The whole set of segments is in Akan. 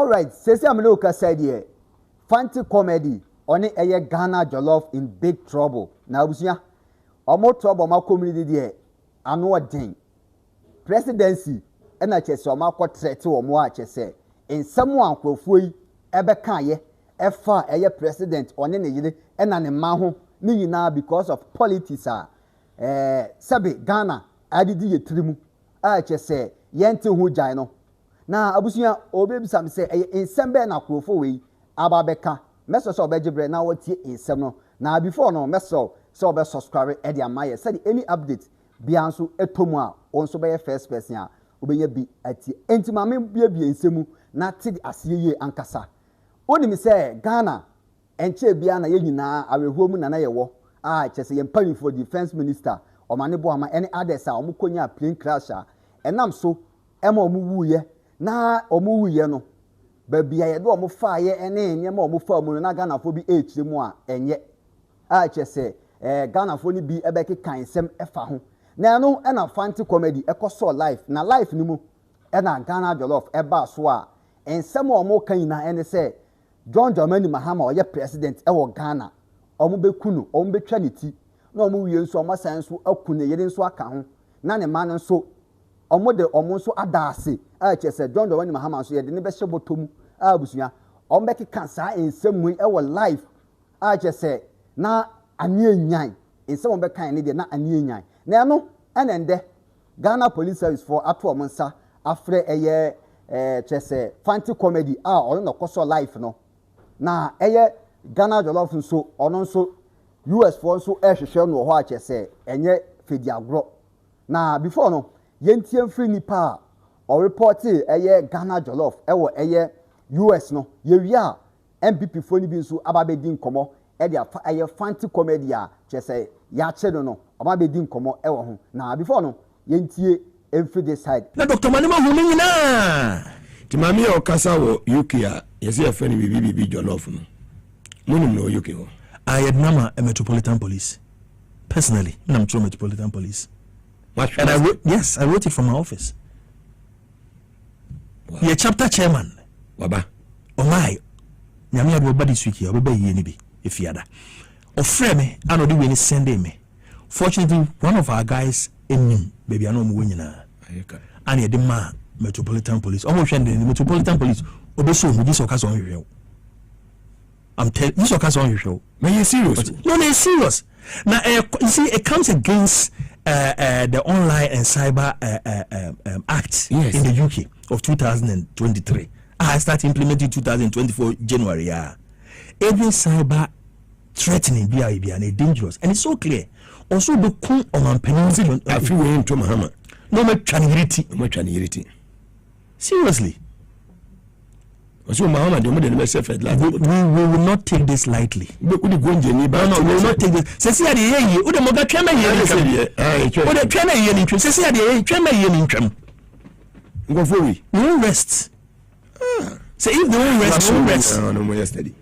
Alright, seesei a me ne wo kasa yi deɛ, Fanti Comedy ɔne ɛyɛ Ghana Jollof in big trouble. Na abusua, ɔmo trouble ɔmo akɔ mu no deɛ, ano ɔden. Presidency ɛna kyerɛ sɛ ɔmo akɔ threat wɔn a kyerɛ sɛ nsɛm a nkorɔfoɔ yi ɛbɛkaeɛ ɛfa ɛyɛ president ɔne ne yere ɛna ne mma ho ne nyinaa because of politics a ɛɛ sɛbe Ghana adidi yɛ tiri mu a kyerɛ sɛ yɛnte ho gyae no. Na abusua, obebisa me sɛ ɛyɛ nsɛm bɛn na nkurɔfoɔ wei aba abɛka. Mɛsrɛ sɛ ɔbɛgye berɛ na wɔtie nsɛm no. Na before no, mɛsrɛ sɛ ɔbɛ subscribe ɛde ama yɛ sɛde any update biara nso ɛtɔ mu a, wɔn nso bɛyɛ first person a wobɛnya bi atie. Enti maame biebie nsɛm mu na te de aseɛ yie ankasa. Wonim sɛ Ghana nkyɛn biara na yɛn nyinaa awerɛhoɔ mu nana yɛwɔ a kyerɛ sɛ yɛn mpanyinfoɔ, Defence Minister Ɔmane Boama ɛne others a wɔn kɔnya plane crash a ɛnam so ɛma wɔn wuyɛ. Na wɔn wuyɛ no, baabi a yɛde wɔn faayɛ ɛne nneɛma a wɔn faa mu no, na Ghanafoɔ bi ɛrekyerɛ mu a ɛnyɛ a kyerɛ sɛ Ghanafoɔ no bi ɛbɛkeka nsɛm ɛfa ho. Na ɛno ɛna Fanti Comedy ɛkɔ sɔɔ live, na live no mu ɛna Ghana Jollof ɛbaa so a nsɛm a wɔn ka nyinaa ɛne sɛ John Dramani Mahama ɔyɛ president ɛwɔ Ghana, wɔn bɛku no, wɔn bɛtwa ne ti, na wɔn wie nso wɔn asan nso aku ne yere nso aka ho, na ne mma no nso wɔn de wɔn nso ada ase a kyerɛ sɛ John Dramani Mahama nso yɛde ne bɛhyɛ bɔtɔ mu. A abusua, wɔn bɛkeka saa nsɛm yi ɛwɔ live a kyerɛ sɛ na ani enyan nsɛm wɔn bɛka ne deɛ na ani enyan. Na ɛno ɛna ndɛ Ghana Police Service foɔ ato wɔn nsa afrɛ ɛyɛ kyerɛ sɛ Fanti Comedy a ɔno na ɔkɔsɔ live no, na ɛyɛ Ghana Jollof nso, ɔno nso US foɔ nso ɛrehwehwɛ no wɔ hɔ a kyerɛ sɛ ɛnyɛ fedi agorɔ. Na before no, yɛntie mfiri nipa a ɔrepɔte ɛyɛ Ghana Jollof ɛwɔ ɛyɛ US no. Yɛwie a, NPP foɔ no bi nso aba abɛdi nkɔmɔ ɛde afa ɛyɛ Fanti Comedy a kyerɛ sɛ yɛakyɛ no no, ɔmo abɛdi nkɔmɔ ɛwɔ ho. Na before no, yɛntie mfiri this side. Na Dr Manema hu ne nyinaa. Nti maame a ɔkasa wɔ UK a yɛsɛ yɛfrɛ no biribi biribi jollof no, monim no wɔ UK hɔ? A yɛde nama Metropolitan Police personally, na metwerɛ Metropolitan Police and I wrote, yes, I wrote it from my office. Yɛ chapter chairman. Waba. Ɔmae Nyame ade ɔba this week yi a ɔbɛba yie no bi efiada. Ɔfrɛ me ana ɔde wei ne sende me. Fortunately, one of our guys anim baabi a na ɔmo wɔ nyinaa ana yɛde maa Metropolitan Police. Ɔmo hwɛ no, Metropolitan Police ɔbɛsɔ ɔmo gye sɛ ɔka sɛ ɔnhwehwɛ wo. I'm telling you, sɛ ɔka sɛ ɔnhwehwɛ wo. Na yɛ serious. No, it's serious. Now, you see, it comes against the Online and Cyber Act in the UK of 2023. I started implementing 2024 January. Yeah. Every cyber threatening be a and dangerous, and it's so clear. Also, the kun ɔmanpanin. Afi wei nto Mahama. Na ɔmatwa ne yere ti. Ɔmatwa ne yere ti. Seriously. Ɔsɛ Mahama deɛ ɔmo de ne bɛsɛ fertilizer. We will not take this lightly. Wode gongyeni ba. No, we will not take this. Sɛsi adeɛ yɛ yie, wode mɔga twɛn ma yie ne ntwam. Wode twɛn ma yie ne ntwam. Sɛsi adeɛ yɛ twɛn ma yie ne ntwam. Nkɔfo wi. We won't rest. So if they won't rest, we won't rest. No, no, yesterday.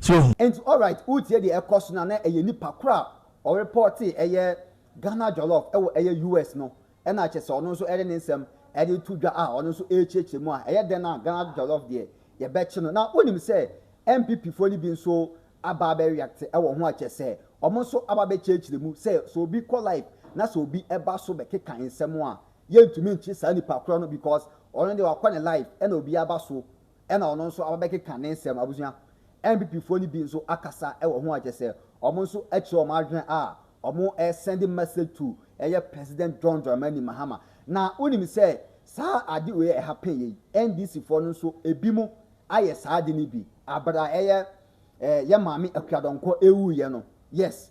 So. Nti alright, wotie deɛ ɛkɔ so na ɛyɛ nipa koro a ɔrepɔte ɛyɛ Ghana Jollof ɛwɔ ɛyɛ US no, ɛna kyɛ sɛ ɔno nso ɛde ne nsɛm ɛde to dwa a ɔno nso ɛrekyerɛkyerɛ mu a ɛyɛ dɛn a Ghana Jollof deɛ yɛbɛkye no. Na wonim sɛ NPP foɔ no bi nso aba abɛreact ɛwɔ ho a kyɛ sɛ ɔmo nso aba abɛkyerɛkyerɛ mu sɛ obi kɔ live na sɛ obi ɛba so bɛkeka nsɛm a, yɛntumi nkye saa nipa korɔ no because ɔno deɛ wakɔ ne live ɛna obi aba so ɛna ɔno nso aba bɛkeka ne nsɛm. Abusua, NPP foɔ no bi nso akasa ɛwɔ ho a kyɛ sɛ ɔmo nso akyerɛ ɔmo adwene a ɔmo ɛsend message to ɛyɛ President John Dramani Mahama. Na wonim sɛ saa ade wei a ɛhappen yi, NDC foɔ no nso ebi mo ayɛ saa ade no bi abra ɛyɛ yɛ maame Akuadɔnkɔ ewuiɛ no. Yes,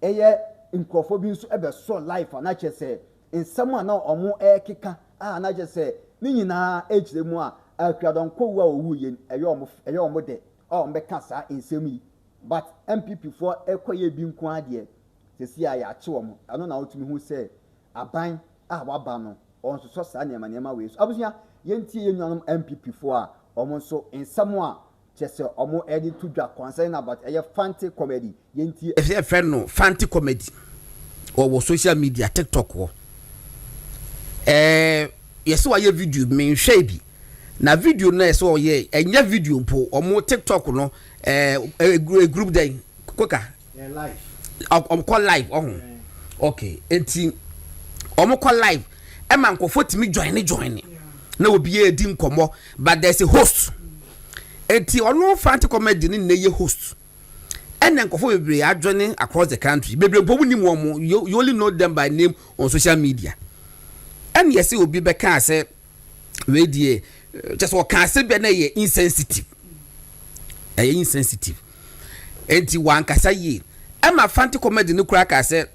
ɛyɛ nkurɔfoɔ bi nso ɛbɛsɔ live a na kyerɛ sɛ nsɛm a na ɔmo ɛrekeka a na kyerɛ sɛ ne nyinaa ɛkyerɛ mu a Akuadɔnkɔ wu a owu yɛ ɛyɛ ɔmo dɛ a ɔmo bɛka saa nsɛm yi. But NPP foɔ ɛkɔyɛ bi nko adeɛ sɛsi a yɛakye wɔn. Ɛno na wotumi hu sɛ aban a waba no ɔnsosɔ saa nneɛma nneɛma wei so. Abusua, yɛntie yɛn nuanom NPP foɔ a wɔn nso nsɛm a kyerɛ sɛ wɔn ɛde to dwa concerning about ɛyɛ Fanti Comedy. Yɛntie. Ɛsɛ yɛfrɛ no Fanti Comedy, ɔwɔ social media, TikTok hɔ. Yɛsɛ wayɛ video, menhwɛ bi. Na video no ɛsɛ ɔyɛ, ɛnyɛ video mpo, ɔmo TikTok no ɛɛ ɛ group dɛn koka ɔmo kɔ live ɔho. Okay, nti ɔmo kɔ live ɛma nkɔfo tumi join join na obi yɛ edi nkɔmɔ, but there is a host. Nti ɔno Fanti Comedy ne na yɛ host, ɛna nkɔfo bebree adjoin across the country, bebree mpo nim wɔn, you only know them by name on social media. Ɛna yɛsɛ obi bɛka sɛ wei deɛ, kyɛ sɛ ɔka asɛm bi a na yɛ insensitive, ɛyɛ insensitive, nti wankasa yie. Ɛma Fanti Comedy no kura ka sɛ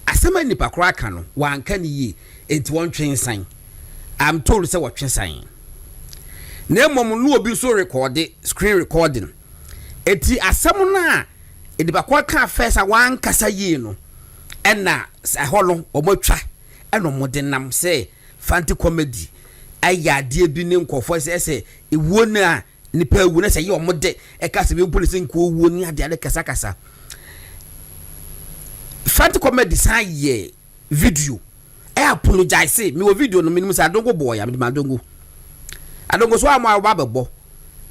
asɛm a nipa kora aka no, wanka ne yie, nti wɔntwe nsan. I'm told sɛ wɔtwe san, na mmom no obi nso record, screen recording. Eti asɛm no a nipa kora ka first a wankasa yie no, ɛna ɛhɔ no wɔn atwa, ɛna wɔn de nam sɛ Fanti Comedy ɛyɛ adeɛ bi ne nkɔfoɔ sɛ ewuo no a nipa ewu na sɛ yɛ ɔmo de ɛka sɛ bi mpo ne sɛ nka owuo ne adeɛ ade kasakasa. Fanti Comedy san yɛ video ɛ apologize. Mi wɔ video no, mi nim sɛ Adongo bɔ ya, mi de ma Adongo, Adongo so a mo a wɔba abɛbɔ.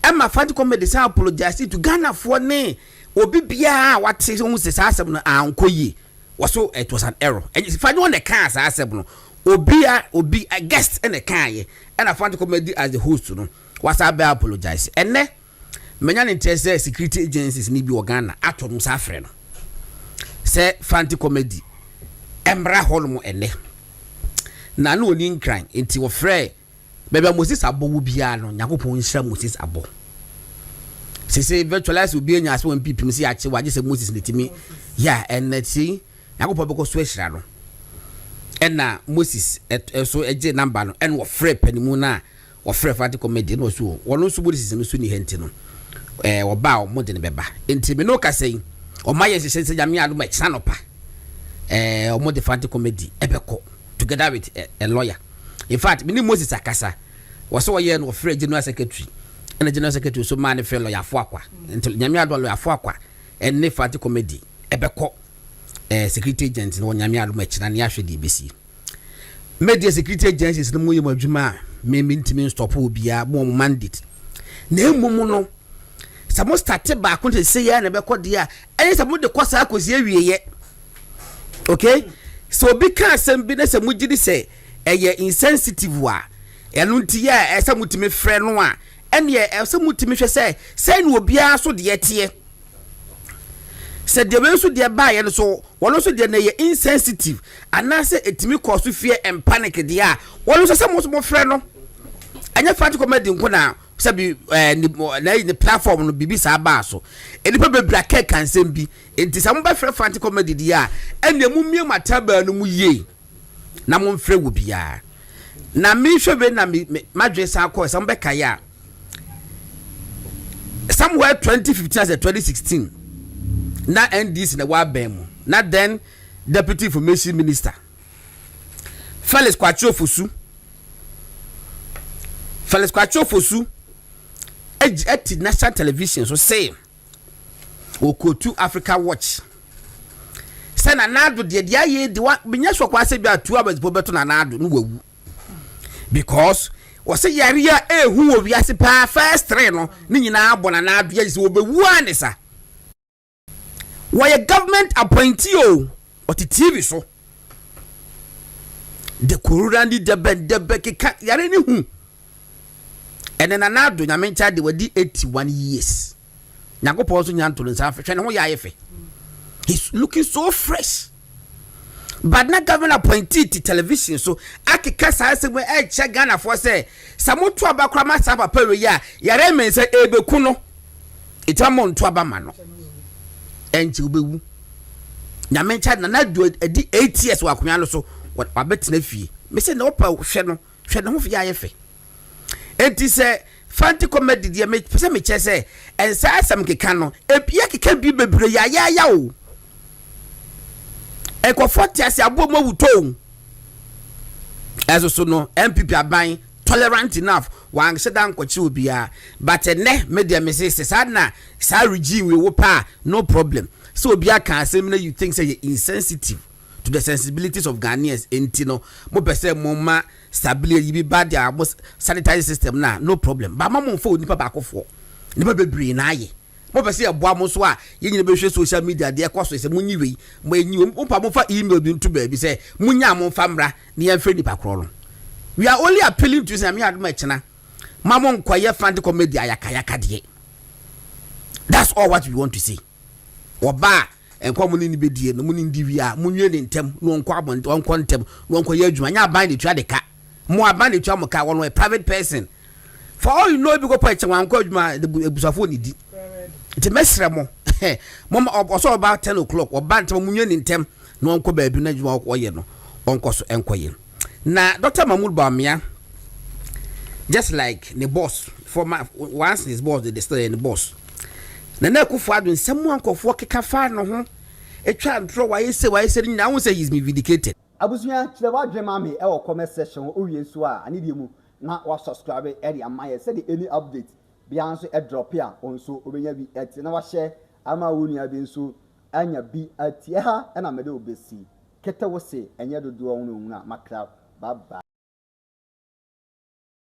Ɛma Fanti Comedy san apologize to Ghanafoɔ ne obi biara a wate ohun sɛ saa asɛm no ankɔ yie. Wɔso it was an error. Ɛnyɛ Fanti wɔn na ɛkaa saa asɛm no, obi a obi a guest ɛna ɛkaa yɛ, ɛna Fanti Comedy as the host no wasa bɛ apologize. Ɛnɛ menya ne nkyɛn sɛ security agencies ni bi wɔ Ghana ato no sa afrɛ no sɛ Fanti Comedy ɛmra hɔnom ɛnɛ na ne oni nkran. Nti wɔfrɛ baabi a Moses abɔ wo biara no. Nyankopɔn nhyira Moses abɔ sese virtually sɛ obi anya asɛ wɔn mpipim sɛ yɛakye wagye sɛ Moses ne timi yɛ ɛnɛ ti. Nyankopɔn bɛkɔ so ahyira no. Ɛna Moses ɛso ɛgye number no, ɛna wɔfrɛ panimu no a wɔfrɛ Fanti Comedy, ɛna ɔso wɔn nso Moses no so ni ha. Nti no wɔba a wɔn de ne bɛba. Nti me no kasa yi, ɔmo ayɛ nhyehyɛ sɛ Nyame adom, ɛkyina nɔpa ɔmo de Fanti Comedy ɛbɛkɔ together with a lawyer. In fact, me ne Moses akasa, wɔsɛ wɔyɛ no, wɔfrɛ general secretary, ɛna general secretary so maa ne frɛ lawyer fo akwa. Nti Nyame adom, lawyer fo akwa ɛne Fanti Comedy ɛbɛkɔ security agent no wɔ Nyame adom ɛkyina ne ahwɛ deɛ ebesi. Media security agencies no mu yɛ mu adwuma a me ntumi stop obiara mo wɔn mandate. Na emom no, sɛ mo start baako te sɛ yɛ na ɛbɛkɔ deɛ a, ɛyɛ sɛ mo de kɔ saa kɔsi awieyɛ. Okay, sɛ obi ka asɛm bi na sɛ mo gyi di sɛ ɛyɛ insensitive a, ɛno nti yɛ a ɛsɛ mo tumi frɛ no a, ɛneɛ ɛsɛ mo tumi hwɛ sɛ sɛn na obiara so deɛ teɛ, sɛ deɛ wei nso deɛ baayɛ no so, wɔn nso deɛ no yɛ insensitive anaasɛ etumi kɔ so fear and panic deɛ a, wɔn nso sɛ mo nso mo frɛ no. Ɛnyɛ Fanti Comedy nko na sɛbi ne na ne platform no bibi saa baa so. Nnipa bebree akɛka nsɛm bi. Nti sɛ mobɛfrɛ Fanti Comedy deɛ a, ɛnna mu mmie mu atabaa no mu yie na momfrɛ wɔ biara. Na mehwɛ wei na me madwene san kɔɔ sɛ mobɛka yɛ a, somewhere 2015 as 2016 na NDC na wabɛn mu, na then Deputy Information Minister Felix Kwakye Ofosu, Felix Kwakye Ofosu ɛti national television so sɛ okotu Africa Watch sɛ Nana Addo deɛ ayɛ de wa menya sɔ kɔ asɛ bi a 2 hours po bɛto Nana Addo no wawu, because wɔsɛ yare a ehu wɔ wiase paa, first three no ne nyinaa bɔ Nana Addo yɛ sɛ wɔbɛwu a ne sa. Wɔyɛ government appointee o, ɔte TV so de corona ni dɛbɛ dɛbɛ keka yare ne hu. Ɛnɛ Nana Addo, Nyame nkyɛn de wadi 81 years, Nyankopɔn nso nya ntoro nsa hwɛ ne ho yɛ ayɛ fɛ, he's looking so fresh, but na government appointee ti television so akeka saa asɛm ɛkyɛ Ghanafoɔ sɛ moto aba koraa ma saa papa wei a, yare mmiɛnsa ebeku no, ɛti mo nto aba ma no, ɛnkyɛ wobɛwu. Nyame nkyɛn Nana Addo adi 8 years wɔ akonnwa no so, wabɛtena fie. Mese na wɔpa hwɛ no, hwɛ ne ho yɛ ayɛ fɛ. Enti sɛ Fanti Comedy deɛ, mepɛ sɛ mekyɛ sɛ ɛnsa asɛm keka no ebia keka bi bebree yaayaaya o, nkɔfoɔ te ase aboɔ mu awutɔ o. Ɛso so no, NPP aban tolerant enough, wanhyɛ da nkɔkye obiara. But ɛnɛ me deɛ, me se sɛ saa na saa regime wei wo pa, no problem. Sɛ obi aka asɛm na you think sɛ yɛ insensitive to the sensibilities of Ghanaians, nti no mo pɛ sɛ mo ma stabile yi bi ba de a mo sanitize system na no problem, ba ma mo nfa onipa baakofoɔ, nipa bebree na ayɛ. Mo pɛ sɛ yɛboa mo nso a, yɛn nyina bɛhwɛ social media deɛ ɛkɔ so sɛ mo nyi wei, mo enyi wei, mo pa mo fa email bi nto baabi sɛ mo nya mo nfa mmra ne yɛn fɛ nipa korɔ no. We are only appealing to sɛ Nyame adom ɛkyena ma mo nkɔyɛ Fanti Comedy ayakayaka deɛ. That's all what we want to say. Ɔbaa nkɔ mo ne ne bɛdie no, mo ne ndi wie a, mo nwie ne ntɛm na ɔnkɔ abɔnten, ɔnkɔ ntɛm na ɔnkɔ yɛ adwuma. Nyɛ aban de tua de ka mo, aban de tua mo ka. Wɔn a private person, for all you know, ebi kɔ pɔ ɛkyɛn wankɔ adwuma, ebusuafo ne di. Nti mɛsrɛ mo, mo ɔsɛ ɔba 10 o'clock, ɔba ntɛm, mo nwie ne ntɛm na ɔnkɔ baabi na adwuma ɔyɛ no ɔnkɔ so ɛnkɔ yɛ. Na Dr Mahmood Bawumia, just like ne boss, former once his boss, they still ne boss Nana Akufo Addo, nsɛm mu ankɔfoɔ keka fa ne ho atwa ntorɔ, wayɛ sɛ wayɛ sɛ ne nyinaa ho sɛ he is been vindicated. Abusua, kyerɛ w'adwene ma me ɛwɔ comment section hɔ. Owie nso a, ane deɛ mu na wasubscribe ɛde ama yɛ sɛde any update biara nso ɛdrop a, wɔn nso wobɛnya bi ɛte na wahyɛ ama wo nua bi nso anya bi atie. Ha ɛna mɛde wo bɛsi kete wo se ɛnyɛ dodoɔ ho no ohun a makra. Bye bye.